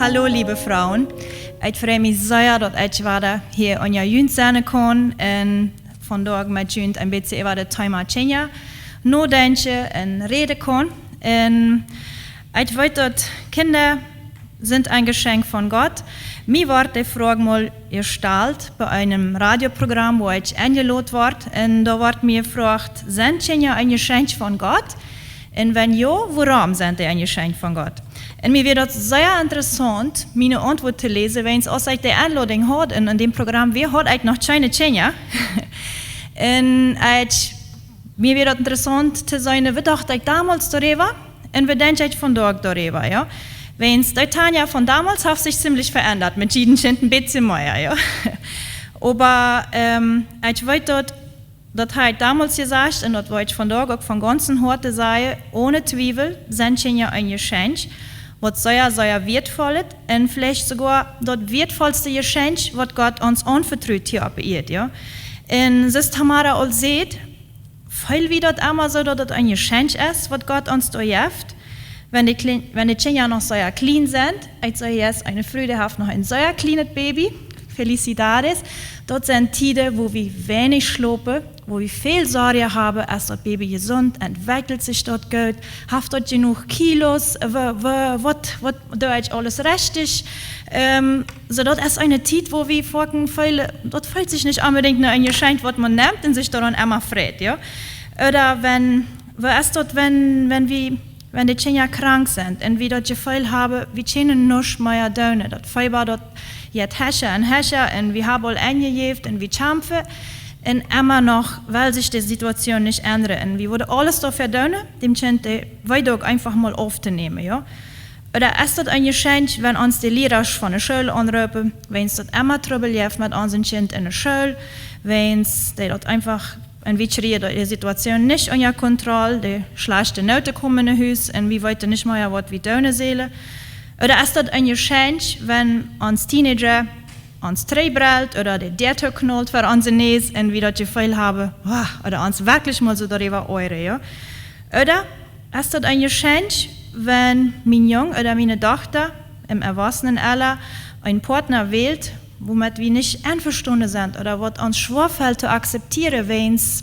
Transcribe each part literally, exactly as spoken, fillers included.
Hallo, liebe Frauen. Ekj frei mie sea, daut ekj wada hia unja junt sennen kaun un vondoag met junt een bät äwa daut Thema Kjinja nodenkjen un räden kaun. Un ekj weet, daut Kjinja sent een Jeschenkj von Gott. Mie wort de Froag mol jestalt bie een Radioprogram, wua ekj enjelot wort. Un doa wort mie jefroagt: Sent Kjinja een Jeschenkj von Gott? Un wan jo, wuarom sent dee een Jeschenkj von Gott? Un mie wia daut sea interessaunt, miene Auntwuat to läsen, wiels aus ekj de Enlodunk haud un en däm Program wia, haud ekj noch kjeene Kjinja. Un ekj, mie wia daut interessaunt to seenen, waut docht ekj domols doaräwa un waut denkj ekj vondoag doaräwa, jo. Wiels de Tanja von domols haft sikj ziemlich veendat, met jieda Kjint een bät mea, jo. Oba, ähm, ekj weet daut, daut hab ekj domols jesajcht un daut well ekj vondoag uk von gaunzem Hoaten sajen: One Twiewel sent Kjinja een Jeschenkj, waut sea, sea wieetvoll es un veleicht soogoa daut wieetvollste Jeschenkj, waut Gott ons aunvetrut hia opp de Ieed, jo. Un soo aus Tamara aul säd, feel wie daut emma soo, daut daut een Jeschenkj es, waut Gott ons doa jeft, wan de Kjlin-, wan de Kjinja noch sea kjlien sent. Ekj saj, jo, eene Fru, dee haft noch een sea kjlienet Baby. Felicidades. Daut sent Tieden, wua wie weinich schlopen, wua wie väl Sorjen haben: Es daut Baby jesunt? Entwekjelt sikj daut goot? Haft daut jenuach Kilos? Wa-, wa-, waut, waut doo ekj aules rechtich? Ähm, soo, daut es eene Tiet, wua wie foaken feelen, daut feelt sikj nich onbedinjt no een Jeschenkj, waut maun nemt un sikj doaraun emma freit, jo. Ooda wan, woo es daut, wan, wan wie, wan de Kjinja krank sent un wie daut Jefeel haben, wie kjennen nuscht mea doonen? Daut Feeba, daut jeit hecha un hecha un wie haben aul enjejäft un wie kjamfen un emma noch well sikj de Situation nich endren. Un wie wudden aules doafäa doonen, däm Kjint de Weedoag uk eenfach mol auftonämen, jo. Ooda es daut een Jeschenkj, wan ons de Lierasch von de School aunroopen, wiels daut emma Trubbel jeft met onsen Kjint en de School, wiels dee daut eenfach, un wie kjrieen daut, de Situation nich unja Kontroll, de schlajchte Noten komen no Hus un wie weeten nich mea, waut wie doonen sellen? Ooda es daut een Jeschenkj, wan ons Teenager ons trigjbrellt ooda de Däa tooknalt ver onse Näs un wie daut Jefeel haben, wah, ooda ons werkjlich mol soo doaräwa oajren, jo? Ooda es daut een Jeschenkj, wan mien Jung ooda miene Dochta em Erwachsenenella een Partner wält, wua met wie nich envestonen sent ooda waut ons schwoa felt to akzeptieren, wiels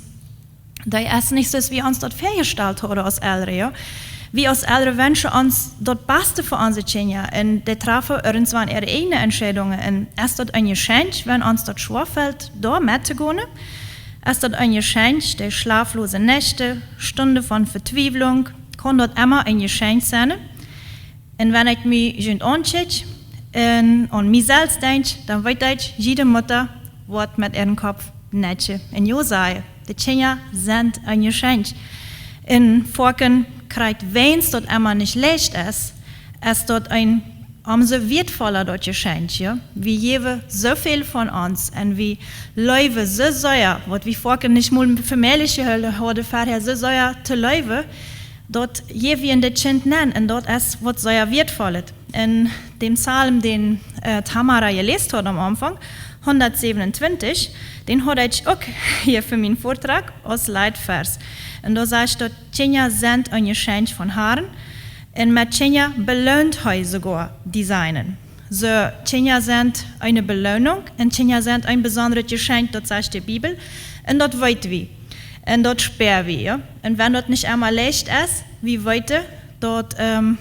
dee es nich soo, aus wie ons daut väajestalt hauden aus Elren, jo? Wie aus Elren wenschen ons daut Baste fa onse Kjinja un dee trafen irjentwan äare ieejne Entscheidungen. Un es daut een Jeschenkj, wan ons daut schwoa felt, doa met to gonen? Es daut een Jeschenkj, de schlaflose Nächte, Stunden von Vertwiewlunk? Kaun daut emma een Jeschenkj sennen? Un wan ekj mie junt aunkjikj un aun mie selfst denkj, dan weet ekj, jiede Mutta woat met äaren Kopp nekjen un jo sajen: De Kjinja sent een Jeschenkj. Un foaken krakjt wiels daut emma nich leicht es, es daut een, omsoo wieetvolla daut Jeschenkj, jo. Wie jäwen soo väl von ons un wie leewen soo sea, waut wie foaken nich mol fa mäajlich jehoolen hauden verhäa, soo sea to leewen, daut jäw wie en daut Kjint nenn un daut es waut sea wieetvollet. En däm Psalm, dän, äh, Tamara jeläst haud aum Aunfank, hundatsäwenuntwintich, dän haud ekj uk hia fa mienen Väadrach aus Leitvers. Un doa sajcht daut: Kjinja sent een Jeschenkj vom Harn, un met Kjinja beloont hee soogoa dee sienen. Soo, Kjinja sent eene Beloonunk un Kjinja sent een besondret Jeschenkj, daut sajcht de Bibel. Un daut weet wie. Un daut späa wie, jo. Un wan daut nich emma leicht es, wie weeten daut, ähm,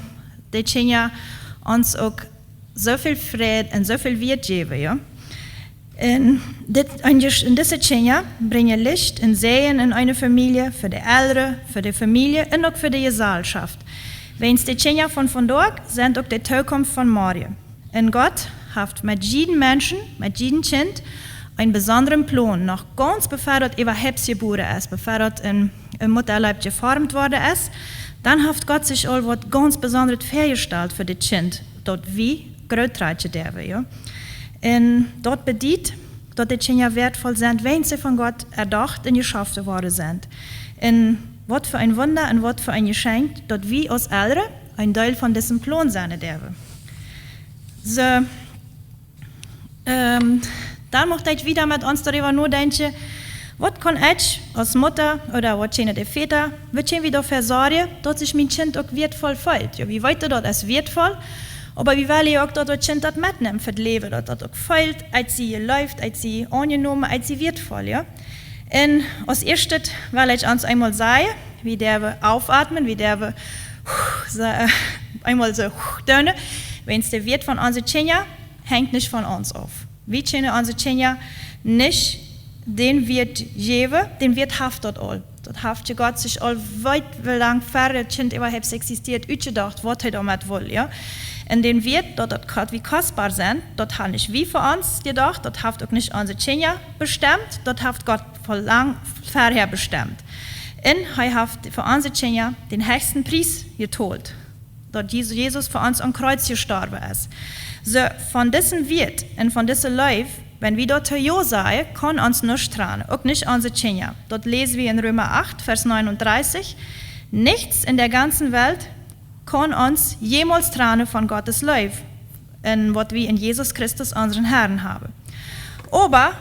de Kjinja ons uk soo väl Fräd un soo väl Wieet jäwen, jo. Un dit, un dis-, un dise Kjinja brinjen Licht un Säajen en eene Famielje, fa de Elren, fa de Famielje un uk fa de Jeselschoft. Wiels de Kjinja von vondoag sent uk de Tookunft von morjen. Un Gott haft met jieden Menschen, met jieden Kjint, een besondren Plon, noch gaunz bevor daut äwahaupt jebuaren es, bevor daut en, en Muttalief jeformt worden es, dan haft Gott sikj aul waut gaunz Besondret väajestalt fa dit Kjint, daut wie groot trakjen derwen, jo. Un daut bediet, daut de Kjinja wieetvoll sent, wiels see von Gott erdocht un jeschafen worden sent. Un waut fa een Wunda un waut fa een Jeschenkj, daut wie aus Elren een Deel von disen Plon sennen derwen. Soo, ähm, dan mucht ekj wieda met ons doaräwa nodenkjen, waut kaun ekj aus Mutta ooda waut kjennen de Väta, waut kjenn wie doafäa sorjen, daut sikj mien Kjint uk wieetvoll feelt? Jo, wie weeten, daut es wieetvoll, Oba wie wellen jo uk, daut daut Kjint daut metnemt fa daut Läwen, daut daut uk feelt, ekj sie jeleeft, ekj sie aunjenomen, ekj sie wieetvoll, jo. Un aus ieeschtet well ekj ons eemol sajen, wie derwen aufatmen, wie derwen soo, äh, eemol soo doonen, wiels de Wieet von onse Kjinja hengt nich von ons auf. Wie kjennen onse Kjinja nich dän Wieet jäwen, dän Wieet haft daut aul. Daut haft je Gott sikj aul wiet, woo lang ver daut Kjint äwahaupt existieet, utjedocht, waut hee doamet well, jo. Un dän Wieet, daut daut Gott wie kostboa sent, daut haft nich wie fa ons jedocht, daut haft uk nich onse Kjinja bestemt, daut haft Gott fa lang verhäa bestemt. Un hee haft fa onse Kjinja dän hechsten Pries jetolt, daut Jesus, Jesus fa ons aum Kjriez jestorwen es. Soo, von disen Wieet un von dise Leew, wan wie daut jo sajen, kaun ons nuscht trannen, uk nich onse Kjinja. Daut läsen wie en Reema acht, Varsch neununddreißig. Nichts in der ganzen Welt kann uns jemals trennen von Gottes Leew, un waut wie en Jesus Christus, onsen Herrn, haben. Oba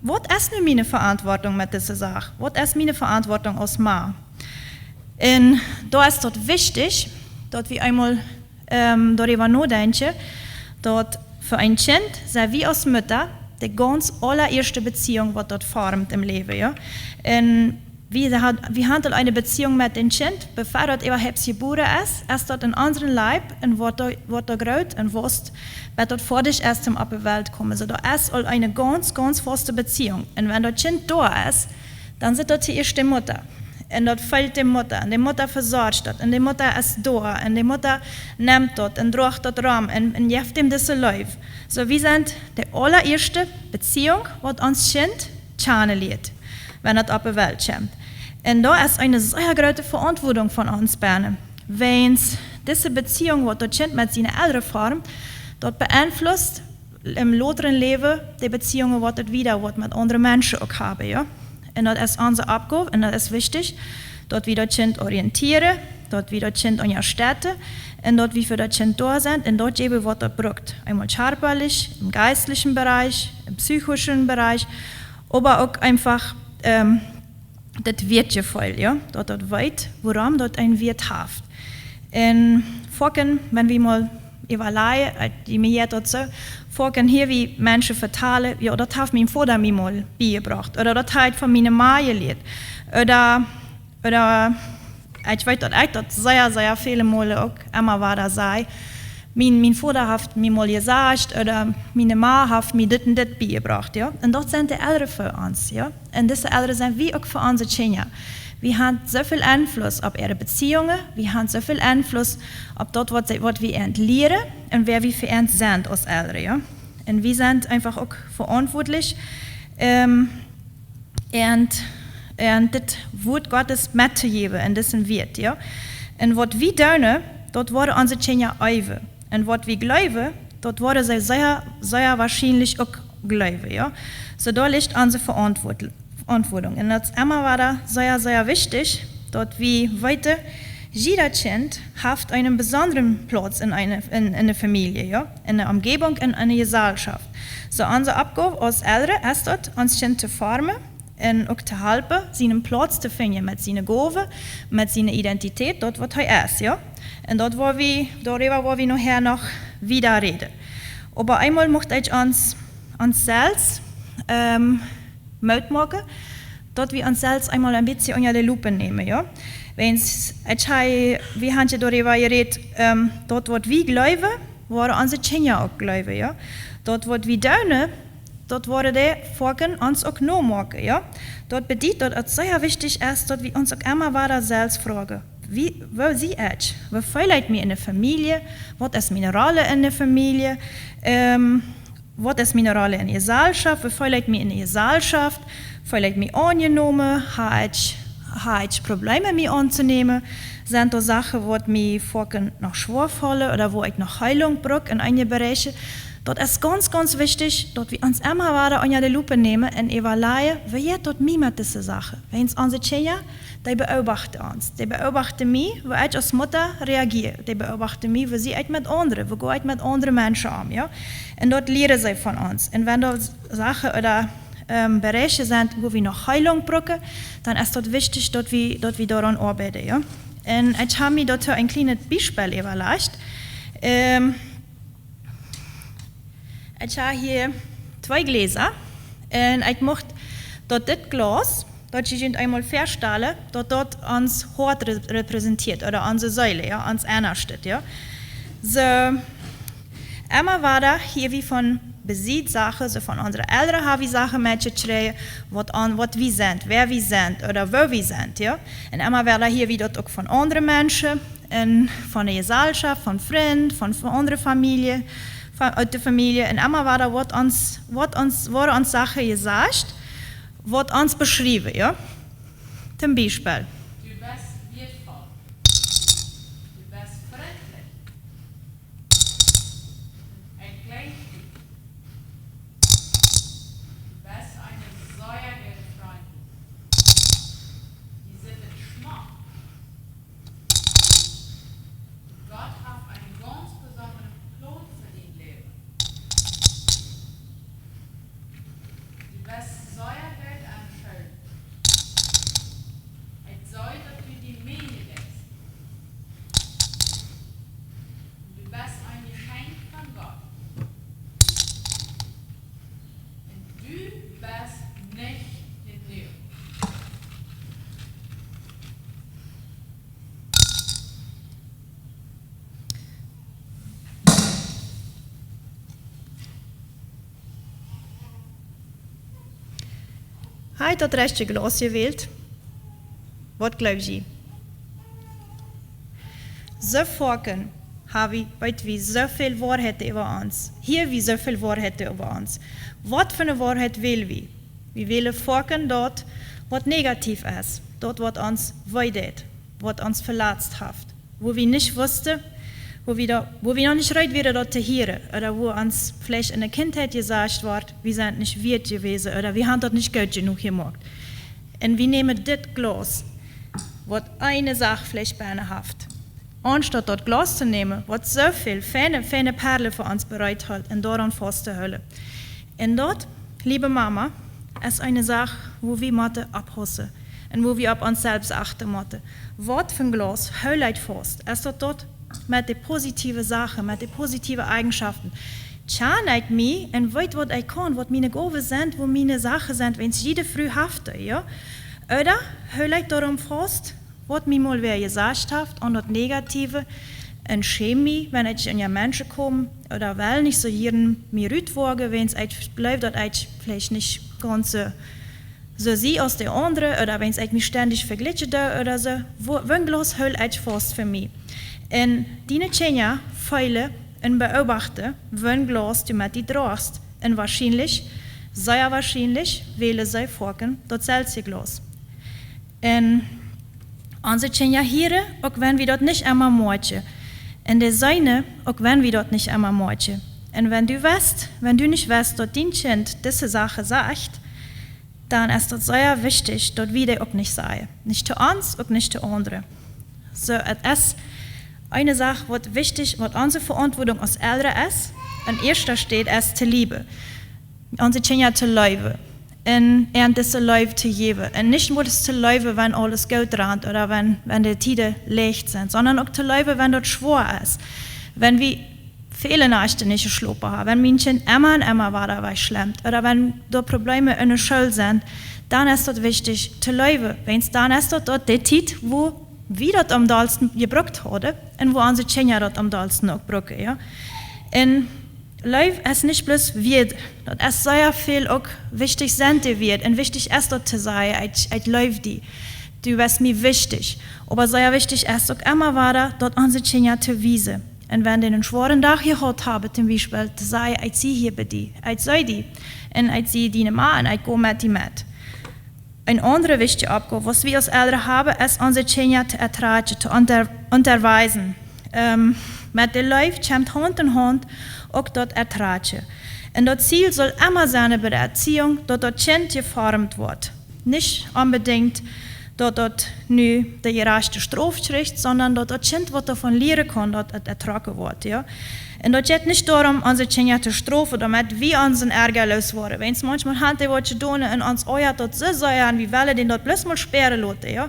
waut es nu miene Veauntwuatunk met dise Sach? Waut es miene Veauntwuatunk aus Ma? Un doa es daut wichtich, daut wie eemol, ähm, doaräwa nodenkjen, daut fa een Kjint sent wie aus Mutta de gaunz aulaieeschte Beziehunk, waut daut formt em Läwen, jo. Un wie ha-, wie haben aul eene Beziehunk met een Kjint, bevor daut äwahaupt jebuaren es, es daut en onsen Leib un woat doa, woat doa groot un wausst, bat daut foadich es, om opp de Welt to komen. Soo, doa es aul eene gaunz, gaunz faste Beziehunk. Un wan daut Kjint doa es, dan sitt daut ieescht de Mutta. Un daut feelt de Mutta. Un de Mutta vesorcht daut. Un de Mutta es doa. Un de Mutta nemt daut un droacht daut rom un, un jeft am dise Leew. Soo, wie sent de aulaieeschte Beziehunk, waut ons Kjint kjanen lieet, wan daut opp de Welt kjemt. Un doa es eene sea groote Veauntwuatunk von ons bennen. Wiels dise Beziehunk, waut daut Kjint met siene Elren formt, daut beeinflusst em loteren Läwen de Beziehungen, waut daut wieda woat met aundre Menschen uk haben, jo. Un daut es onse Oppgow un daut es wichtich, daut wie daut Kjint orientieren, daut wie daut Kjint unjastetten un daut wie fa daut Kjint doa sent un daut jäwen, waut daut brukt. Eemol kjarpalich, em jeistlichen Bereich, em psychischen Bereich, oba uk eefach, ähm, daut Wieetjefeel, jo, daut daut weet, wuarom daut een Wieet haft. Un foaken, wan wie mol äwalajen, äh, dee mie jeit daut soo, foaken hia wie Menschen vetalen, jo, daut haft mien Voda mie mol biejebrocht, ooda daut hab ekj von miene Ma jelieet, ooda, ooda, ekj weet, daut ekj daut sea, sea väle Mol uk emma wada saj, mien, mien Voda haft mie mol jesajcht, ooda miene Ma haft mie dit un dit biejebrocht, jo. Un daut sent de Elren fa ons, jo. Un dise Elren sent wie uk fa onse Kjinja. Wie haben soo väl Einfluss opp äare Beziehungen, wie haben soo väl Einfluss opp daut, waut see, waut wie an lieren un wäa wie fa an sent aus Elren, jo. Un wie sent eefach uk veauntwuatlich, ähm, un, un dit Wuat Gottes mettojäwen en dise Welt, jo. Un waut wie doonen, daut woaren onse Kjinja eewen. Un waut wie jleewen, daut woaren see sea, sea woarschienlich uk jleewen, jo. Soo, doa licht onse Veauntwuat-, Veauntwuatunk. Un daut es emma wada sea, sea wichtich, daut wie weeten, jieda Kjint haft eenen besondren Plauz en eene, en, en de Famielje, jo, en de Omjäwunk, en, en de Jeselschoft. Soo, onse Oppgow aus Elren es daut, ons Kjint to formen un uk to halpen, sienen Plauz to finjen met siene Gowen, met siene Identität, daut waut hee es, jo. Un daut woa wie, doaräwa woa wie nohäa noch wieda räden. Oba eemol mucht ekj ons, ons selfst, ähm, Moot moaken, daut wie ons selfst eemol een bät unja de Lupe nämen, jo. Wiels, ekj hab, wie haben je doaräwa jerät, ähm, daut waut wie jleewen, woaren onse Kjinja uk jleewen, jo. Daut waut wie doonen, daut woaren dee foaken ons uk nomoaken, jo. Daut bediet, daut et sea wichtich es, daut wie ons uk emma wada selfst froagen: Wie, woo sie ekj? Woo feel ekj mie en de Famielje? Waut es miene Roll en de Famielje? Ähm, waut es miene Roll en de Jeselschoft? Woo feel ekj mie en de Jeselschoft? Feel ekj mie aunjenomen? Hab ekj, hab ekj Probleme, mie auntonämen? Sent doa Sachen, waut mie foaken noch schwoa faulen ooda wua ekj noch Heilunk bruck en eenje Bereiche? Daut es gaunz, gaunz wichtich, daut wie ons emma wada unja de Lupe nämen un äwalajen, woo jeit daut mie met dise Sachen? Wiels onse Kjinja, dee beobachten ons. Dee beobachten mie, woo ekj aus Mutta reagier. Dee beobachten mie, woo sie ekj met aundre, woo go ekj met aundre Menschen om, jo? Un daut lieren see von ons. Un wan doa Sachen ooda, ähm, Bereiche sent, wua wie noch Heilunk brucken, dan es daut wichtich, daut wie, daut wie doaraun oabeiden, jo? Un ekj hab mie doatoo een kjlienet Biespel äwalajcht. Ähm, Ekj hab hia twee Gläsa. Un ekj mucht daut dit Glaus, daut jie junt eemol väastalen, daut daut ons Hoat re-, repräsentieet, ooda onse Seel, jo, ons Ennaschtet, jo. Soo, emma wada hia wie von besied Sachen, soo von onse Elren hab wie Sachen metjekjräajen, waut aun, waut wie sent, wäa wie sent, ooda woo wie sent, jo. Un emma wada hia wie daut uk von aundre Menschen, un von de Jeselschoft, von Frind, von, von aundre Famielje, von, ut de Famielje, un emma wada woat ons, woat ons, woaren ons Sachen jesajcht, waut ons beschriewen, jo. Toom Biespel. Du best wieetvoll. Du best frintlich. Een kjlien Stück. Du best een sea gooda Frint. Du sitst schmock. Gott haft eenen gaunz besondren Plon fa dien Läwen. Du best sea goot aun Schoolen. Ekj see, daut du die Meenen deist. Du best een Jeschenkj von Gott. Un du best nich jenuach. Hab ekj daut rajchte Glaus jewält? Waut jleew jie? Soo foaken hab wie, weet wie soo väl Woarheit äwa ons. Hia wie soo väl Woarheit äwa ons. Waut fa eene Woarheit well wie? Wie wellen foaken daut, waut negativ es, daut, waut ons wee deit, waut ons veletzt haft, wua wie nich wussten, wua wie doa, wua wie noch nich reed wieren, daut to hieren, ooda wua ons veleicht enne Kjintheit jesajcht wort, wie sent nich wieet jewast, ooda wie haben daut nich goot jenuach jemoakt. Un wie nämen dit Glaus, waut eene Sach veleicht bennen haft, aunstaut daut Glaus to nämen, waut soo väl feine, feine Perlen fa ons bereet haft, un doaraun faust to hoolen. Un daut, leewe Mama, es eene Sach, wua wie motten oppaussen un wua wie opp ons selfst achten motten. Waut fa een Glaus hool ekj faust? Es daut daut met de positive Sachen, met de positive Eigenschaften? Kjan ekj mie un weet, waut ekj kaun, waut miene Gowen sent, wua miene Sachen sent, wiels jiede Fru haft dee, jo? Ooda hool ekj doaraun faust, waut mie mol wäa jesajcht haft, aun daut Negative, un schäm mie, wan ekj unja Menschen kom, ooda well nich soo jieren mie rutwoagen, wiels ekj jleew, daut ekj veleicht nich gaunz soo, soo sie aus de aundre, ooda wiels ekj mie stendich vejlikjen doo, ooda soo, wua, woo een Glaus hool ekj faust fa mie? Un diene Kjinja feelen un beobachten, woo een Glaus du met die droagst, un woarschienlich, sea woarschienlich, wellen see foaken daut selwje Glaus. Un onse Kjinja hieren, uk wan wie daut nich emma moakjen. Un dee seenen, uk wan wie daut nich emma moakjen. Un wan du west, wan du nich west, daut dien Kjint dise Sachen sajcht, dan es daut sea wichtich, daut wie dee uk nich sajen. Nich to ons, uk nich to aundre. Soo, et es eene Sach, waut wichtich, waut onse Veauntwuatunk aus Elren es, aun ieeschte Städ es to leewen. Onse Kjinja to leewen. Un an dise Leew to jäwen. Un nich bloos to leewen, wan aules goot rant ooda wan, wan de Tieden leicht sent, sonda uk to leewen, wan daut schwoa es. Wan wie väle Nachten nich jeschlopen haben, wan mien Kjint emma un emma wada wajchschlemt, ooda wan doa Probleme enne School sent, dan es daut wichtich to leewen. Wiels dan es daut, daut de Tiet, wua wie daut aum dollsten jebrukt haben un wua onse Kjinja daut aum dollsten uk brucken, jo. Un Leew es nich bloos Wieed, daut es sea väl uk wichtich sent de Wieed. Un wichtich es daut to sajen, ekj, ekj leew die, du best mie wichtich. Oba sea wichtich es uk emma wada, daut onse Kjinja to wiesen. Un wan dee eenen schwoaren Dach jehaut haben, toom Biespel, to sajen, ekj sie hia bie die, ekj see die, un ekj sie diene Mame, un ekj go met die met. Eene aundre wichtje Oppgow, waut wie aus Elren haben, es onse Kjinja to ertrakjen, to unter-, unterwiesen. Ähm, met de Leew kjemt Haunt en Haunt uk daut Ertrakjen. Un daut Ziel saul emma sennen bie de Erziehung, daut daut Kjint jeformt woat. Nich onbedinjt daut daut nu de jerajchte Strof kjricht, sonda daut daut Kjint waut doavon lieren kaun, daut et ertrocken woat, jo. Un daut jeit nich doarom, onse Kjinja to strofen, doamet wie onsen Erja loos woaren. Wiels manchmol haben dee waut jedonen un ons oajat daut soo sea, un wie wellen dän daut bloos mol spieren loten, jo.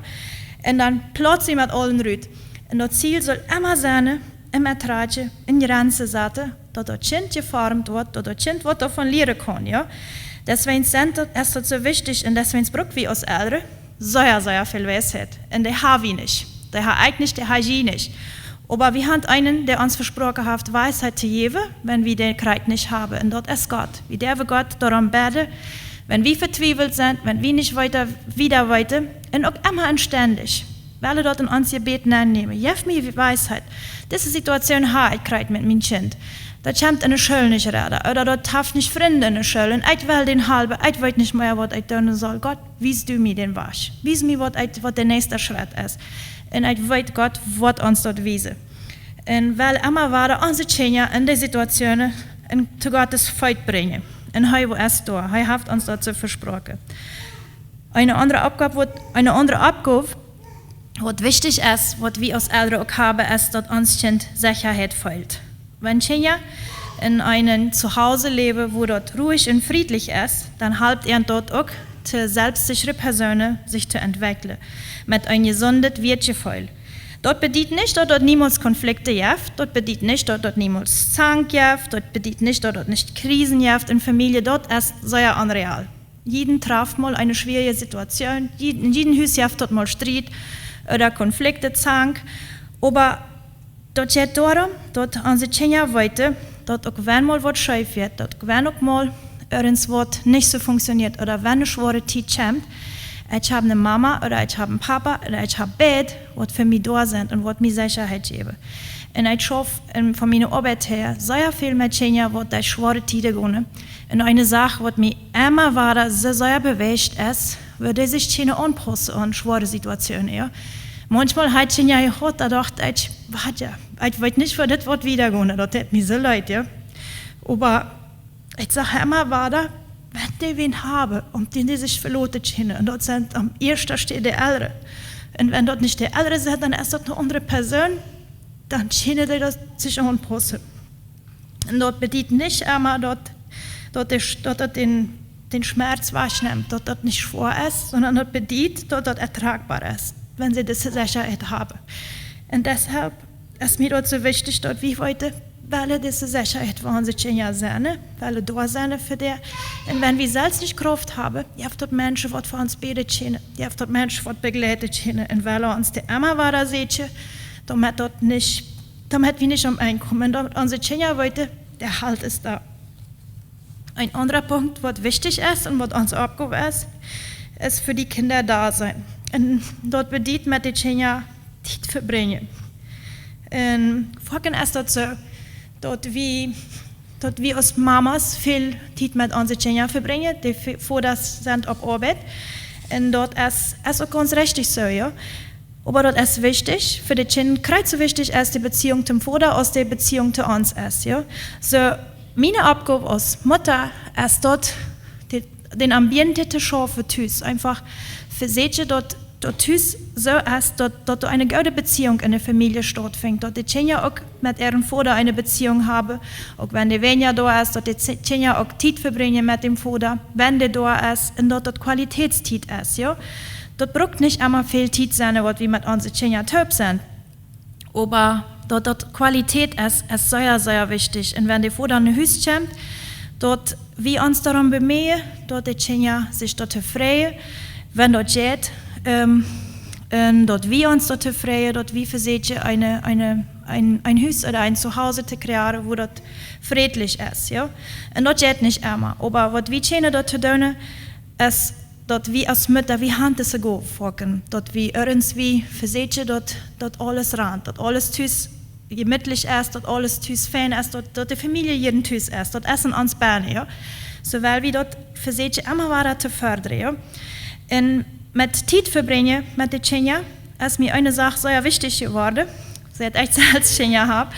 Un dan plautz wie met aulen rut. Un daut Ziel saul emma sennen, emma trakjen, en Jrenzen saten, daut daut Kjint jeformt woat, daut daut Kjint waut doavon lieren kaun, jo. Deswäajen sent daut, es daut soo wichtich un deswäajen bruck wie aus Elren sea, sea väl Weisheit. Un dee ha wie nich. Dee ha ekj nich, dee ha jie nich. Oba wie han eenen, dee ons vesproaken haft, Weisheit to jäwen, wan wie dee krakjt nich haben. Un daut es Gott. Wie derwen Gott doarom bäden, wan wie vetwiewelt sent, wan wie nich wieda, wieda weeten. Un uk emma un stendich. Well wie daut en ons Jebäd nennämen. Jeff mie Weisheit. Dise Situatioon ha ekj krakjt met mien Kjint. Daut kjemt enne School nich rada. Ooda daut haft nich Frind enne School. Un ekj well dän halpen. Ekj weet nich mea, waut ekj doonen saul. Gott, wies du mie dän Wajch. Wies mie, waut ekj, waut de näakjste Schrett es. Un ekj weet, Gott woat ons daut wiesen. Un well emma wada onse Kjinja en de Situatioonen en, to Gott siene Feet brinjen. Un hee es doa. Hee haft ons daut soo vesproaken. Eene aundre Oppgow, waut, eene aundre Oppgow, waut wichtich es, waut wie aus Elren uk haben, es, daut ons Kjint Sechaheit feelt. Wan Kjinja en eenem Zuhause läwen, wua daut ruhig un friedlich es, dan halpt an daut uk, to selbstsechre Persoonen sikj to entwekjlen, met een jesundet Wertjefeel. Daut bediet nich, daut daut niemols Konflikten jeft, daut bediet nich, daut daut niemols Zank jeft, daut bediet nich, daut daut nich Krisen jeft en Famielje, daut es sea onreal. Jieda traft mol eene schwierje Situatioon. Jied-, en jiedem Hus jeft daut mol Striet ooda Konflikten, Zank. Oba daut jeit doarom, daut onse Kjinja weeten, daut uk wan mol waut scheef jeit, daut uk wan uk mol irjent waut nich soo funktioniet ooda wan eene schwoare Tiet kjemt, ekj hab eene Mama ooda ekj hab eenen Papa ooda ekj hab beid, waut fa mie doa sent un waut mie Sechaheit jäwen. Un ekj schauf en, von miene Oabeit häa sea väl met Kjinja, waut derch schwoare Tieden gonen. Un eene Sach, waut mie emma wada soo sea bewäacht es, woo dee sikj kjennen aunpaussen aun schwoare Situatioonen, jo. Maunchmol haud ekj Kjinja jehaut, doa docht ekj, waut, jo, ekj weet nich, woo dit woat wieda gonen, daut deit mie soo leet, jo. Oba ekj sach emma wada, wan dee wäm haben, opp dän dee sikj veloten kjennen, un daut sent aun ieeschte Städ de Elren. Un wan daut nich de Elren sent, dan es daut eene aundre Persoon, dan kjennen dee daut sikj aunpaussen. Un daut bediet nich emma, daut, daut de Sch-, daut daut dän, dän Schmerz wajchnemt, daut daut nich schwoa es, sonda daut bediet, daut daut ertragboa es, wan see dise Sechaheit haben. Un deshalb es mie daut soo wichtich, daut wie weeten, well dise Sechaheit fa onse Kjinja sennen, well doa sennen fa dee. Un wan wie selfst nich Krauft haben, jeft daut Menschen, waut fa ons bäden kjennen, jeft daut Menschen, waut begleiten kjennen, un well ons dee emma wada sieekjen, doamet daut nich, doamet wie nich aum Enj komen, doamet onse Kjinja weeten, de Halt es doa. Een aundra Punkt, waut wichtich es un waut onse Oppgow es, es fa de Kjinja doa sennen. Un daut bediet met de Kjinja Tiet vebrinjen. Un foaken es daut soo, daut wie, daut wie aus Mamas väl Tiet met onse Kjinja vebrinjen, de V-, Vodasch sent opp Oabeit. Un daut es, es uk gaunz rechtich soo, jo. Oba daut es wichtich, fa de Kjinja krakjt soo wichtich es de Beziehung tom Voda aus de Beziehung to ons es, jo. Soo, miene Oppgow aus Mutta es daut, de-, dän Ambiente to schaufen tus. Eenfach vesäkjen daut, daut tus soo es, daut, daut doa eene goode Beziehung en de Famielje stautfinjt, daut de Kjinja uk met äaren Voda eene Beziehung haben, uk wan dee weinja doa es, daut de Z-, Kjinja uk Tiet vebrinjen met däm Voda, wan dee doa es, un daut daut Qualitätstiet es, jo. Daut brukt nich emma väl Tiet sennen, waut wie met onse Kjinja toop sent. Oba daut daut Qualität es, es sea, sea wichtich. Un wan de Voda no Hus kjemt, daut wie ons doarom bemieejen, daut de Kjinja sikj doa tofräd, wan daut jeit, ähm, un daut wie ons doa tofräd, daut wie vesäkjen, eene, eene, een, een Hus ooda een Zuhause to kjrieen, wua daut frädlich es, jo. Un daut jeit nich emma. Oba waut wie kjennen doa to doonen, es daut wie aus Mutta, wie han dise Gow foaken, daut wie irjentwoo vesäkjen, daut, daut aules rant, daut aules tus jemietlich es, daut aules tus fein es, daut, daut de Famielje hia tus es, daut es en ons bennen, jo. Soo well wie daut vesäkjen emma wada to fördren, jo. Un met Tiet vebrinjen met de Kjinja es mie eene Sach sea wichtich jeworden, siet ekj selfst Kjinja hab,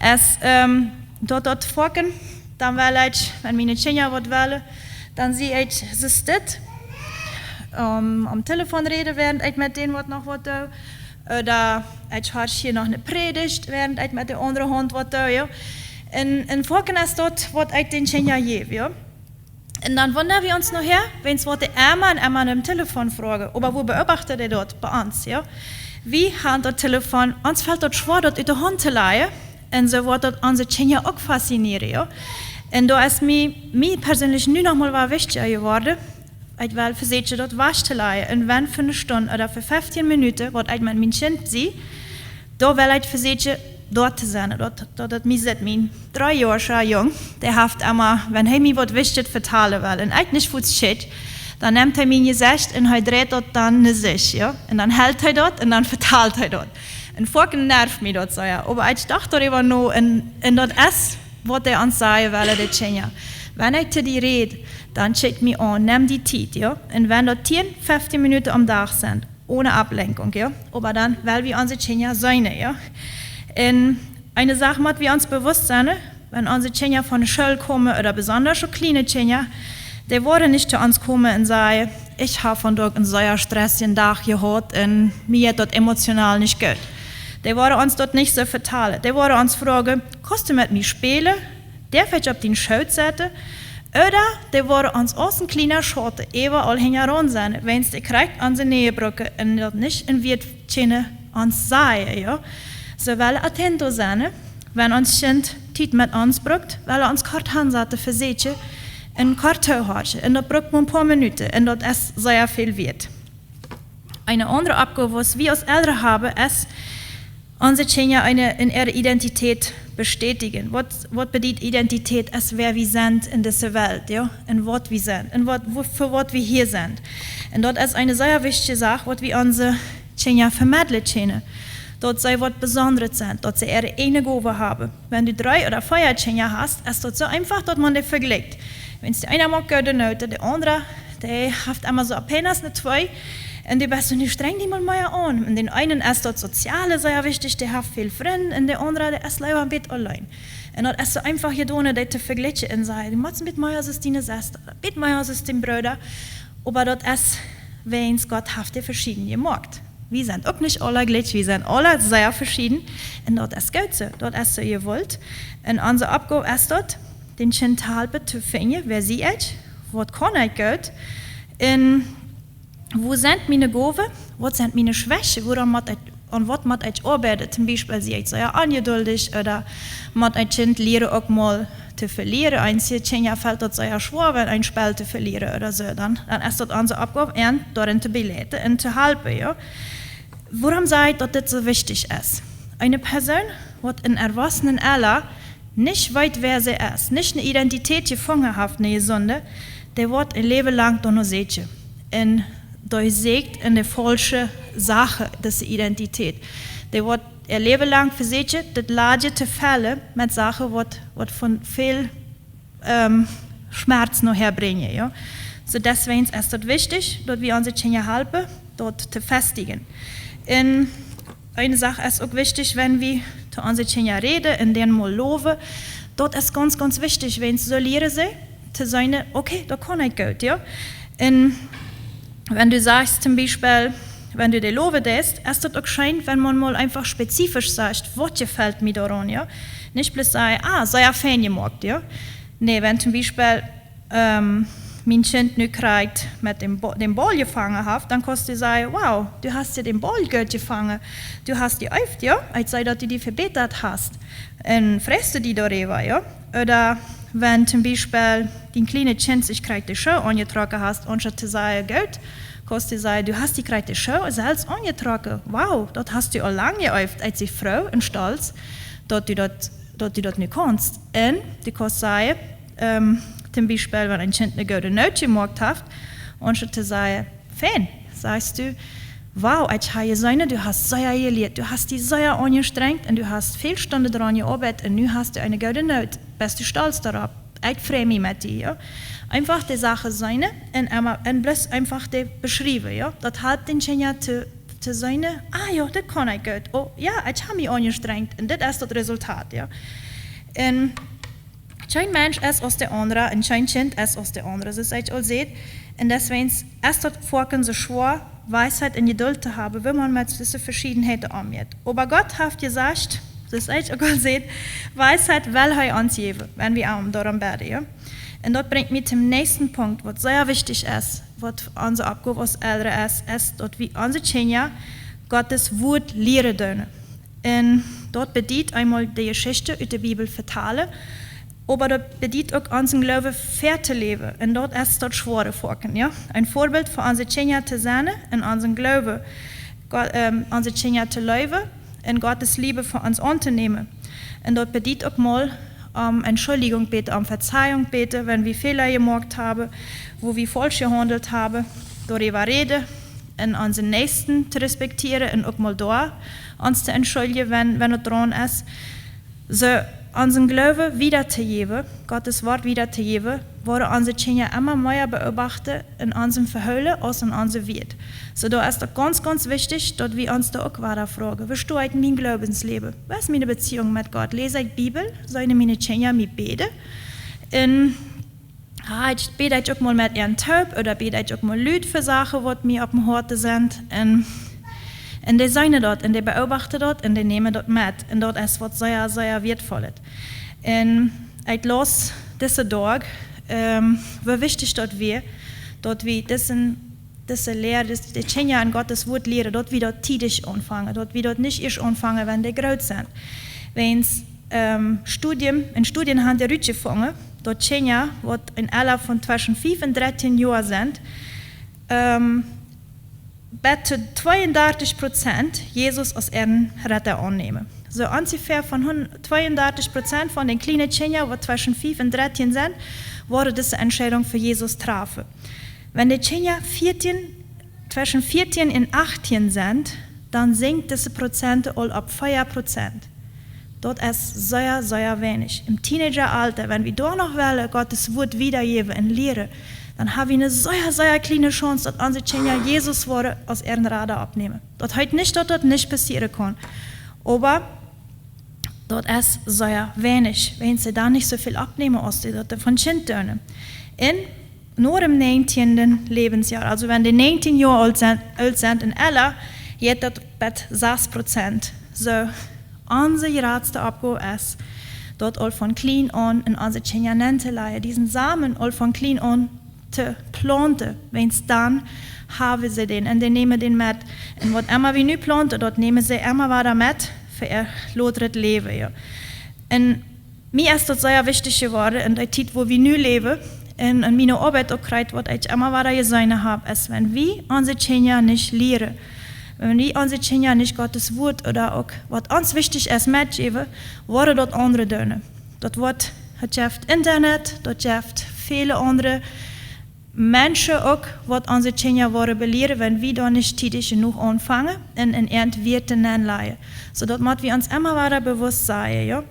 es, ähm, daut, daut foaken, dan well ekj, wan miene Kjinja waut wellen, dan sie ekj, see sitten, ähm, aum Telefon räden, wäarent ekj met dän waut noch waut doo. Ooda ekj horch hia noch eene Prädicht, wäarent ekj met de aundre Haunt waut doo, jo. Un, un foaken es daut, waut ekj dän Kjinja jäw, jo. Un dan wunda wie ons nohäa, wiels waut dee emma un emma aum Telefon froagen. Oba woo beobachten dee daut bie ons, jo? Wie han daut Telefon, ons felt daut schwoa, daut ut de Haunt to lajen. Un soo woat daut onse Kjinja uk faszinieren, jo. Un doa es mie, mie perseenlich nu noch mol waut wichtja jeworden, ekj well vesieekjen daut wajch to lajen. Un wan fa eene Stund ooda fa feftieen Minuten, waut ekj met mien Kjint sie, doa well ekj vesieekjen doa to sennen. Daut, daut, daut mie sitt, mien dree Joa oola Jung, dee haft emma, wan hee mie waut Wichtjet vetalen well un ekj nich fuaz kjikj, dan nemt hee mien Jesecht un hee dreit daut dan no sikj, jo. Un dan helt hee daut un dan vetalt hee daut. Un foaken nervt mie daut sea, jo. Oba ekj docht doaräwa no un, un daut es waut dee ons sajen wellen, de Kjinja. Wan ekj to die räd, dan kjikj mie aun, nemm die Tiet, jo. Un wan daut tieen, feftieen Minuten aum Dach sent, one Ablenkjunk, jo. Oba dan well wie onse Kjinja seenen, jo. Un eene Sach mott wie ons bewusst sennen, wan onse Kjinja von de School komen ooda besonda soo kjliene Kjinja, dee woaren nich to ons komen un sajen: "Ekj hab vondoag een sea stressigen Dach jehaut un mie jeit daut emotional nich goot." Dee woaren ons daut nich soo vetalen. Dee woaren ons froagen: "Kaust du met mie spälen? Darf ekj opp dien Schoot setten?" Ooda dee woaren ons aus een kjliena Schauten äwaaul hinjaraun sennen, wan see krakjt onse Näj brucken un daut nich en Wieed kjennen ons sajen, jo. See wellen atento sennen, wan ons Kjint Tiet met ons brukt, well wie ons kort hansaten, vesieekjen, un kort toohorchen. Un daut brukt mau een poa Minuten un daut es sea väl wieet. Eene aundre Oppgow, waut wie aus Elren haben, es, onse Kjinja eene, en äare Identität bestätigen. Waut, waut bediet Identität? Es wäa wie sent en dise Welt, jo? Un waut wie sent. Un waut, woo-, fa waut wie hia sent. Un daut es eene sea wichtje Sach, waut wie onse Kjinja vemitteln kjennen. Daut see waut Besondret sent, daut see äare eejne Gowen haben. Wan du dree ooda vea Kjinja hast, es daut soo eenfach, daut maun dee vejlikjt. Wan de eena moakt goode Noten, de aundra, dee haft emma soo apenas ne Twee. Un du best soo: "Nu strenj die mol mea aun." Un dän eenen es daut Soziale sea wichtich, dee haft väl Frind. Un de aundra, dee es leewa een bät auleen. Un daut es soo eenfach jedonen, dee to vejlikjen un sajen: "Du motst een bät mea aus diene Sesta, een bät mea aus dien Brooda." Oba daut es, wiels Gott haft dee veschieden jemoakt. Wie sent uk nich aula jlikj, wie sent aula sea veschieden. Un daut es goot soo, daut es soo jewullt. Un onse Oppgow es daut, dän Kjint to halpen to finjen, wäa sie ekj, waut kaun ekj goot, un woo sent miene Gowen, waut sent miene Schwächen, wuaraun mott ekj, aun waut mott ekj oabeiden. Toom Biespel sie ekj sea onjeduldich ooda mott een Kjint lieren uk mol to velieren. Eenje Kjinja felt daut sea schwoa, wan een Spell to velieren ooda soo. Dan, dan es daut onse Oppgow, an doaren to beleiden un to halpen, jo. Wuarom saj ekj, daut dit soo wichtich es? Eene Persoon, waut em erwossenen Ella nich weet, wäa see es, nich ne Identität jefungen haft, ne jesunde, dee woat äa Läwen lang doano sieekjen. Un dee sieekjt en de faulsche Sachen, dise Identität. Dee woat äa Läwen lang vesieekjen, daut Ladje to fellen met Sachen, waut, waut von väl, ähm, Schmerz nohäa brinjen, jo. Soo, deswäajen es daut wichtich, daut wie onse Kjinja halpen, daut to festigen. Un eene Sach es uk wichtich, wan wie to onse Kjinja räden un dee mol lowen. Daut es gaunz, gaunz wichtich, wan see soo lieren, see to seenen: "Okay, daut kaun ekj goot", jo. Un wan du sajchst, toom Biespel, wan du dee lowen deist, es daut uk scheen, wan maun mol eenfach spezifisch sajcht: "Waut jefelt mie doaraun", jo. Nich bloos sajen: "Ah, sea fein jemoakt", jo. Nä, wan toom Biespel, ähm, mien Kjint nu krakjt met dän Bo-, dän Baul jefangen haft, dan kaust du sajen: "Wow, du hast je dän Baul goot jefangen. Du hast jeeeft, jo? Ekj see, daut du die vebätat hast." Un freist du die doaräwa, jo? Ooda wan toom Biespel dien kjlienet Kjint sikj krakjt de Schoo aunjetrocken haft, enne Städ to sajen: "Goot", kaust du sajen: "Du hast die krakjt de Schoo selfst aunjetrocken. Wow, daut hast du aul lang jeeeft." Ekj sie froo un stolt, daut du daut, daut du daut nu kaust. Un du kaust sajen, ähm, toom Biespel, wan een Kjint ne goode Noot jemoakt haft, enne Städ to sajen: "Fein", sajchst du: "Wow, ekj hab jeseenen, du hast sea jelieet, du hast die sea aunjestrenjt un du hast väl Stunden doaraun jeoabeit un nu hast du eene goode Noot. Best du stolt doaropp? Ekj frei mie met die", jo. Eenfach de Sachen seenen un emma, un bloos eenfach dee beschriewen, jo. Daut halpt dän Kjinja to, to seenen: "Ah, jo, daut kaun ekj goot. Oh, jo, ekj hab mie aunjestrenjt un dit es daut Resultat", jo. Un kjeen Mensch es aus de aundra, un kjeen Kjint es aus de aundra, soo aus ekj aul säd. Un deswäajen es daut foaken soo schwoa, Weisheit un Jeduld to haben, wan maun met dise Veschiedenheiten omjeit. Oba Gott haft jesajcht, soo aus ekj uk aul säd, Weisheit well hee ons jäwen, wan wie am doarom bäden, jo. Un daut brinjt mie toom näakjsten Punkt, waut sea wichtich es, waut onse Oppgow aus Elren es, es, daut wie onse Kjinja Gottes Wuat lieren doonen. Un Daut bediet eemol de Jeschicht ut de Bibel vetalen, oba daut bediet uk onsen Gloowen väa to läwen. Un daut es daut schwoare foaken, jo? Een Väabilt fa onse Kjinja to sennen un onsen Gloowen, Gott, ähm, onse Kjinja to leewen un Gottes Liebe fa ons auntonämen. Un daut bediet uk mol om Entschuldigung bäden, om Vezeihunk bäden, wan wie Fäla jemoakt haben, wua wie faulsch jehaundelt haben, doaräwa räden un onsen Näakjsten to respektieren un uk mol doa ons to entschuldigen, wan, wan et draun es. Soo, onsen Gloowen wieda to jäwen, Gottes Wort wieda to jäwen, woaren onse Kjinja emma mea beobachten en onsem Vehoolen aus en onse Wieed. Soo, doa es daut gaunz, gaunz wichtich, daut wie ons doa uk wada froagen: Woo stoa ekj en mien Gloowensläwen? Woo es miene Beziehung met Gott? Läs ekj Bibel? Seenen miene Kjinja mie bäden? Un, ah, ekj bäd ekj uk mol met an toop, ooda bäd ekj uk mol lud fa Sachen, waut mie oppem Hoaten sent? Un, un dee seenen daut, un dee beobachten daut, un dee nämen daut met. Un daut es waut sea, sea wieetvollet. Un ekj laus dise Doag, ähm, woo wichtich daut wia, daut wie disen, dise Lia, dis-, de Kjinja en Gottes Wort lieren, daut wie daut tiedich aunfangen, daut wie daut nich ieescht aunfangen, wan dee groot sent. Wiels, ähm, Studien, en Studien haben dee rutjefungen, daut Kjinja, waut em Ella von tweschen fief un dartieen Joa sent, ähm, bat to tweeundartich Prozent Jesus aus äaren Rada aunnämen. Soo onjefäa von hund-, tweeundartich Prozent von de kjliene Kjinja, waut tweschen fief un dartieen sent, woaren dise Entscheidunk fa Jesus trafen. Wan de Kjinja vieetieen, tweschen vieetieen un achtieen sent, dan sinkjt dise Prozent aul opp vea Prozent. Daut es sea, sea weinich. Em Teenageralter, wan wie doa noch wellen Gottes Wort wiedajäwen un lieren, dan haben wie eene sea, sea kjliene Chance, daut onse Kjinja Jesus woaren aus äaren Rada aunnämen. Daut heet nich, daut daut nich passieren kaun. Oba daut es sea weinich, wan see dan nich soo väl aunnämen, aus dee daut von Kjint doonen. Un no däm näajentieenden Läwensjoa, aulsoo wan dee näajentieen Joa oolt sent, oolt sent un ella, jeit daut bat sas Prozent. Soo, onse jratste Oppgow es, daut aul von kjlien aun en onse Kjinja nenntolajen, disen Samen aul von kjlien aun to plaunten, wiels dan haben see dän un dee nämen dän met. Un waut emma wie nu plaunten, daut nämen see emma wada met fa äa lotret Läwen, jo. Un mie es daut sea wichtich jeworden en de Tiet, wua wie nu läwen, un en miene Oabeit uk krakjt, waut ekj emma wada jeseenen hab, es, wan wie onse Kjinja nich lieren, wan wie onse Kjinja nich Gottes Wort ooda uk, waut ons wichtich es, metjäwen, woaren daut aundre doonen. Daut woat, daut jeft Internet, daut jeft väle aundre Menschen uk, waut onse Kjinja woaren belieren, wan wie doa nich tiedich jenuach aunfangen un en äant Wieet nenlajen. Soo daut mott wie ons emma wada bewusst sennen, jo.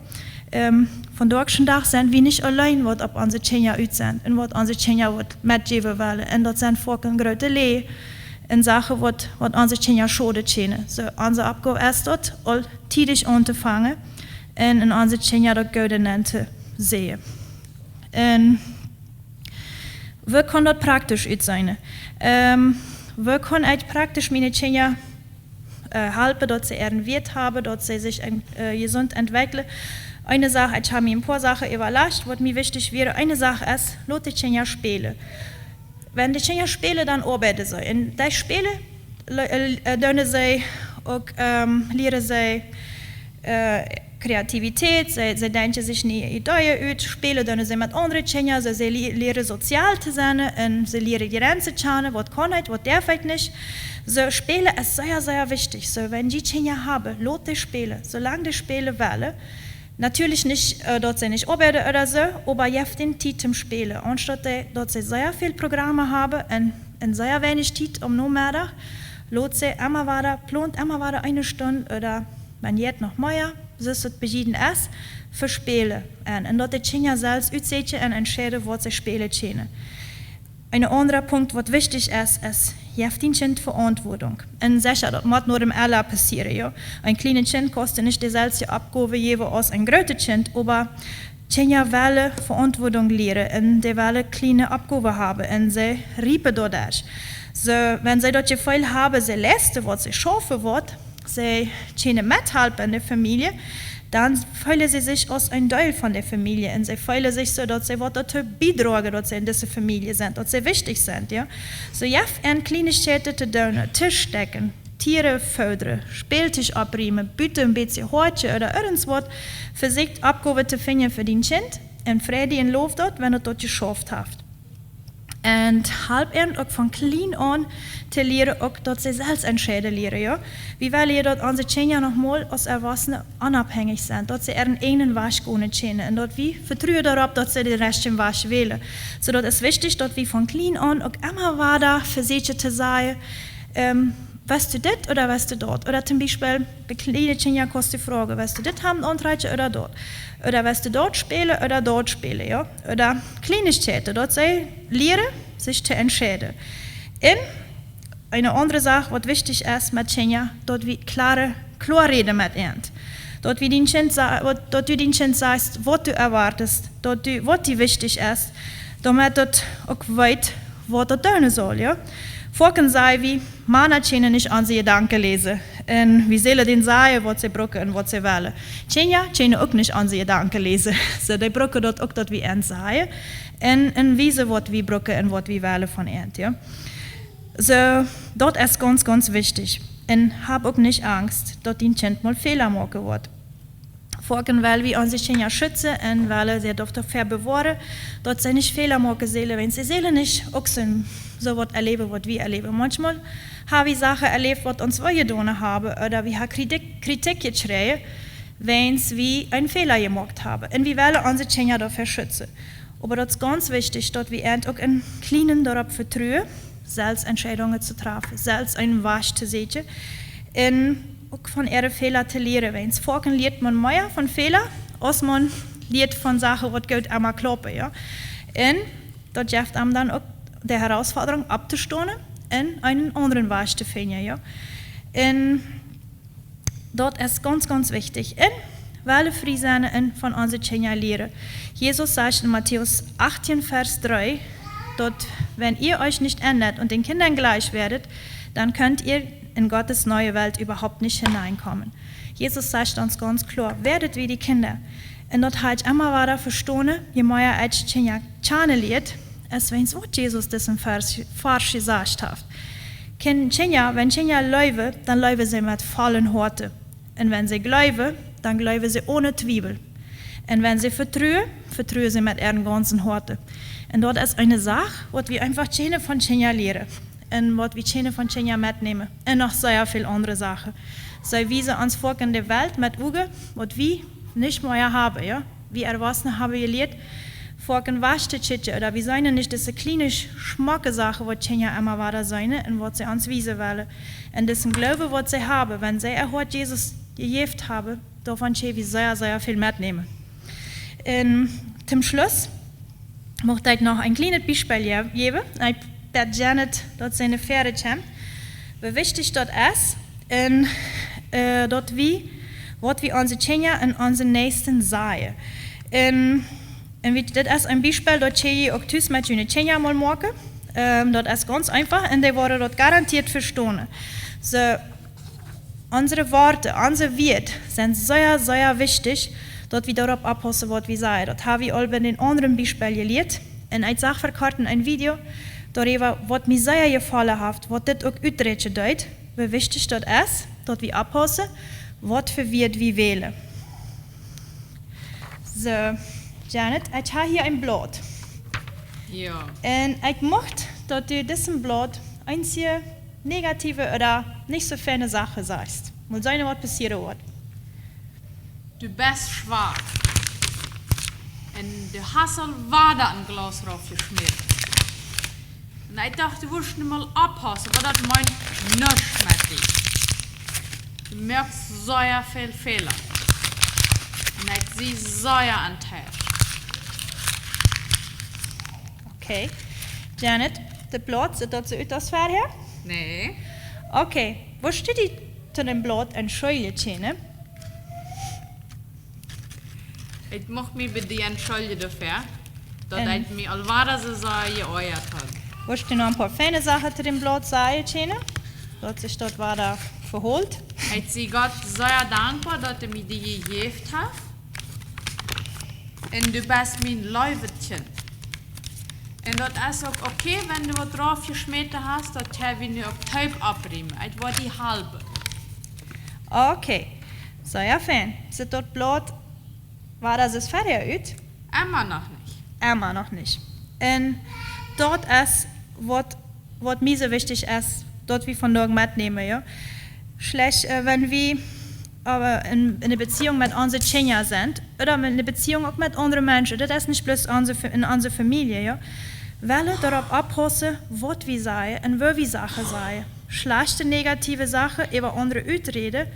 Ähm, vondoag dän Dach sent wie nich auleen, waut opp onse Kjinja ut sent un waut onse Kjinja waut metjäwen wellen. Un daut sent foaken groote Läajen un Sachen, waut, waut onse Kjinja schoden kjennen. Soo, onse Oppgow es daut, aul tiedich auntofangen un en onse Kjinja daut Goode nenn to seenen. Un woo kaun daut praktisch utseenen? Ähm, woo kaun ekj praktisch miene Kjinja, äh, halpen, daut see äaren Wieet haben, daut see sikj en-, äh, jesunt entwekjlen? Eene Sach, ekj hab mie een poa Sachen äwalajcht, waut mie wichtich wieren. Eene Sach es, lot de Kjinja spälen. Wan de Kjinja spälen, dan oabeiden see. Un dee spälen, le-, äh, äh, doonen see uk, ähm, lieren see, äh, Kreativität, see, see denkjen sikj niee Ideeen ut, spälen doonen see met aundre Kjinja, see, see li-, lieren sozial to sennen un see lieren Jrenzen kjanen, waut kaun ekj, waut darf ekj nich. Soo, spälen es sea, sea wichtich. Soo, wan jie Kjinja haben, lot dee spälen, soo lang dee spälen wellen. Natieelich nich, äh, daut see nich oabeiden ooda soo, oba jeft dän Tiet toom Spälen. Aunstaut dee, daut see sea väl Programme haben un, un sea weinich Tiet aum Nomeddach, lot see emma wada, plont emma wada eene Stund ooda wan jie noch mea, soo aus daut bie jieda es, fa Spälen. Un, un daut de Kjinja selfst utsieekjen un entscheiden, waut see spälen kjennen. Een aundra Punkt, waut wichtich es, es, jeff dien Kjint Veauntwuatunk. Un secha, daut mott no däm Ella passieren, jo. Een kjlienet Kjint kaust du nich deeselwje Oppgow jäwen aus een grootet Kjint, oba Kjinja wellen Veauntwuatunk lieren un dee wellen kjliene Oppgowen haben un see riepen doaderch. Soo, wan see daut Jefeel haben, see leisten, waut see schaufen woat, see kjennen methalpen en de Famielje, dan feelen see sikj aus een Deel von de Famielje un see feelen sikj soo, daut see waut doatoo biedroagen, daut see en dise Famielje sent, daut see wichtich sent, jo. Soo, jeff an Kjlienichkjeiten to doonen, Tisch decken, Tieren föddren, Spältisch oppriemen, buten een bät Hoatje ooda irjent waut, vesieekj Oppgowen to finjen fa dien Kjint un frei die un low daut, wan et daut jeschauft haft. Un halp an uk von kjlien aun to lieren, uk daut see selfst entscheiden lieren, jo. Wie wellen je daut onse Kjinja noch mol aus Erwachsene onafhängich sent, daut see äaren eenen Wajch gonen kjennen un daut wie vetruen doaropp, daut see dän rajchten Wajch wälen. Soo daut es wichtich, daut wie von kjlien aun uk emma wada vesieekjen to sajen, ähm, west du dit ooda west du daut? Ooda toom Biespel, bie kjliene Kjinja kaust du froagen, west du dit Hemd auntrakjen ooda daut? Ooda west du daut spälen ooda daut spälen, jo? Ooda Kjlienichkjeiten, daut see lieren, sikj to entscheiden. Un eene aundre Sach, waut wichtich es met Kjinja, daut wie kloa, kloa räden met an. Daut wie dien Kjint sa-, waut, daut du dien Kjint sajchst, waut du erwoatest, daut du, waut die wichtich es, doamet daut uk weet, waut daut doonen saul, jo. Foaken saj wie, Mana kjennen nich onse Jedanken läsen. Un wie sellen dän sajen, waut see brucken un waut see wellen. Kjinja kjennen uk nich onse Jedanken läsen. Soo, dee brucken daut uk, daut wie an sajen. Un, un wiesen, waut wie brucken un waut wie wellen von an, jo. Soo, daut es gaunz, gaunz wichtich. Un hab uk nich Angst, daut dien Kjint mol Fäla moaken woat. Foaken well wie onse Kjinja schutzen un wellen see doa doafäa bewoaren, daut see nich Fäla moaken sellen, wan see sellen nich uk soo, soo waut erläwen, waut wie erläwen. Maunchmol ha wie Sachen erläft, waut ons wee jedonen haben, ooda wie ha Kritik, Kritik jekjräajen, wan wie eenen Fäla jemoakt haben. Un wie wellen onse Kjinja doafäa schutzen. Oba daut es gaunz wichtich, daut wie an uk em Kjlienen doaropp vetruen, selfst Entscheidungen to träfen, selfst eenen Wajch to sieekjen un uk von äare Fäla to lieren. Wiels foaken lieet maun mea von Fäla, aus maun lieet von Sachen, waut goot emma kloppen, jo. Un daut jeft am dan uk de Herausforderung, opptostonen un eenen aundren Wajch to finjen, jo. Un daut es gaunz, gaunz wichtich. Un wellen frie sennen un von onse Kjinja lieren. Jesus sajcht en Matäus achtieen, Varsch dree, daut, wenn ihr euch nicht ändert und den Kindern gleich werdet, dann könnt ihr in Gottes neue Welt überhaupt nicht hineinkommen. Jesus sajcht ons gaunz kloa, woat wie de Kjinja. Un daut ha ekj emma wada vestonen, je mea ekj Kjinja kjanen lieed, es wan waut Jesus disen Varsch, Varsch jesajcht haft. Kjen-, Kjinja, wan Kjinja leewen, dan leewen see met vollen Hoaten. Un wan see jleewen, dan jleewen see onen Twiewel. Un wan see vetruen, vetruen see met äaren gaunzen Hoaten. Un daut es eene Sach, waut wie eefach kjennen von Kjinja lieren. Un waut wie kjennen von Kjinja metnämen. Un noch sea väl aundre Sachen. See wiesen ons foaken de Welt met Uagen, waut wie nich mea haben, jo. Wie Erwachsene haben jelieet, foaken wajch to kjikjen, ooda wie seenen nich dise kjliene, sch-, schmocke Sachen, waut Kjinja emma wada seenen un waut see ons wiesen wellen. Un disen Gloowen, waut see haben, wan see äa Hoat Jesus jejäft haben, doavon kjenn wie sea, sea väl metnämen. Un toom Schluss mucht ekj noch een kjlienet Biespel je-, jäwen. Ekj bäd Janet, daut see no väaren kjemt. Woo wichtich daut es, un, äh, daut wie, waut wie onse Kjinja un onse Näakjsten sajen. Un, un wie, dit es een Biespel, daut kjenn jie uk tus met june Kjinja mol moaken. Ähm, daut es gaunz eefach un dee woaren daut garantiert vestonen. Soo, onse Wieed, onse Wieed sent sea, sea wichtich, daut wie doaropp oppaussen, waut wie sajen. Daut ha wie aul bie dän aundren Biespel jelieet. Un ekj sach ver kortem een Video doaräwa, waut mie sea jefollen haft, waut dit uk utdrekjen deed, woo wichtich daut es, daut wie oppaussen, waut fa Wieed wie wälen. Soo, Janet, ekj ha hia een Blaut. Jo. Un ekj mucht, daut du disen Blaut eensje negative ooda nich soo feine Sachen sajchst. Mol seenen, waut passieren woat. Du best schwak. Un du hast aul wada een Glaus rauf jeschmäten. Un ekj docht, du wurscht nu mol oppaussen, oba daut meent nuscht met die. Du moakst sea väl Fäla. Un ekj sie sea enttäuscht. Okay. Janet, de Blaut, sitt daut soo ut aus verhäa? Nä. Okay. Wurscht du die to dän Blaut entschuljen, Tjene? Ekj mucht mie bie die entschuljen doafäa, daut ekj mie aul wada soo sea jeoajat ha. Wurscht du noch een poa feine Sachen to dän Blaut sajen, Tjene? Daut sikj daut wada vehoolt. Ekj sie Gott sea dankboa, daut hee mie die jejäft haft. Un du best mien leewet Kjint. Un daut es uk okay, wan du waut rauf jeschmäten hast, daut ha wie nu uk toop oppriemen. Ekj woa die halpen. Okay, sea fein. Sitt daut Blaut, wia daut es ferja ut? Emma noch nich. Emma noch nich. Un daut es waut, waut mie soo wichtich es, daut wie vondoag metnämen, jo. Schlajcht, äh, wan wie oba en, en eene Beziehung met onse Kjinja sent, ooda en eene Beziehung uk met aundre Menschen, daut es nich bloos onse Fa-, en onse Famielje, jo. Wellen doaropp oppaussen, waut wie sajen un woo wie Sachen sajen. Schlajchte, negative Sachen äwa aundre uträden,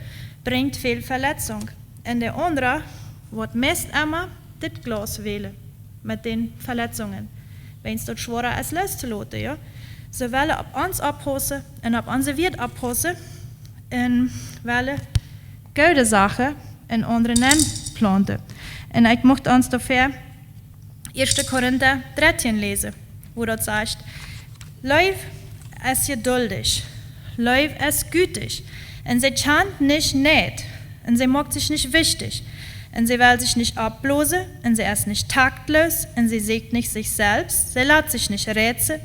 brinjt väl Veletzunk. Un de aundra woat meist emma dit Glaus wälen met dän Veletzungen, wan daut schwoa es loostoloten, jo. See wellen opp ons oppaussen un opp onse Wieed oppaussen un wellen goode Sachen en aundre nenplaunten. Un ekj mucht ons doafäa ieeschte Korinta dartieen läsen, wua daut sajcht: Leew es jeduldich, Leew es gütich, un see kjant nich Neid, un see moakt sikj nich wichtich, un see well sikj nich oppblosen, un see es nich taktlos, un see sieekjt nich sikj selfst, see lat sikj nich reizen,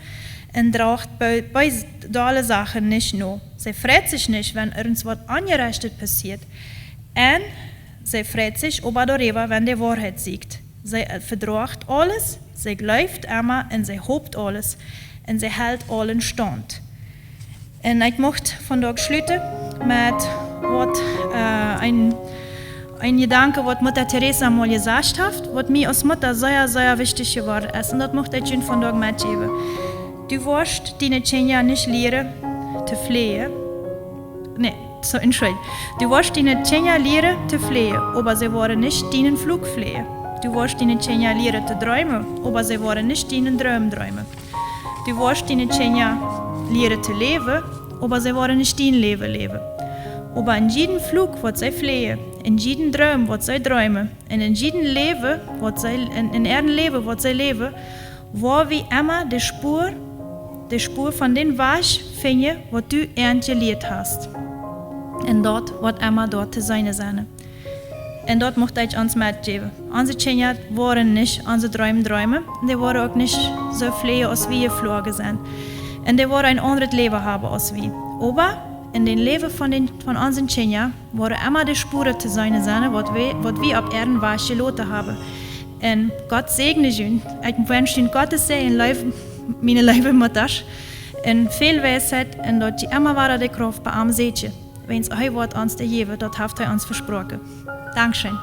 un drajcht boo-, beese, dolle Sachen nich no. See freit sikj nich, wan irjent waut Onjerajchtet passieet, un see freit sikj oba doaräwa, wan de Woarheit sieekjt. See, äh, vedroacht aules, see jleeft emma un see hopt aules un see helt aulen staunt. Un ekj mucht vondoag schluten met waut, äh, een, een Jedanken, waut Mutta Teresa mol jesajcht haft, waut mie aus Mutta sea, sea wichtich jeworden es. Un daut mucht ekj junt vondoag metjäwen. Du woascht diene Kjinja nich lieren to fläajen. Nä, soo, entschuldicht. Du woascht diene Kjinja lieren to fläajen, oba see woaren nich dienen Fluak fläajen. Du woascht diene Kjinja lieren to dreemen, oba see woaren nich dienen Droom dreemen. Du woascht diene Kjinja lieren to läwen, oba see woaren nich dien Läwen läwen. Oba en jieden Fluak, waut see fläajen, en jieden Droom, waut see dreemen, un en jieden Läwen, waut see, en, en äa Läwen, waut see läwen, woa wie emma de Spua, de Spua von dän Wajch finjen, waut du an jelieet hast. Un daut woat emma doa to seenen sennen. Un daut mucht ekj ons metjäwen. Onse Kjinja woaren nich onse Droom dreemen. Dee woaren uk nich soo fläajen aus wie jefloagen sent. Un dee woaren een aundret Läwen haben aus wie. Oba en dän Läwen von dän, von onse Kjinja woaren emma de Spuaren to seenen sennen, waut wie, waut wie opp äaren Wajch jeloten haben. Un Gott säajen junt. Ekj wensch junt Gott sienen Säajen, leew, miene leewe Muttasch. Un väl Weisheit un daut jie emma wada de Krauft bie am sieekjen. Wiels hee woat ons dee jäwen, daut haft hee ons vesproaken. Dankscheen.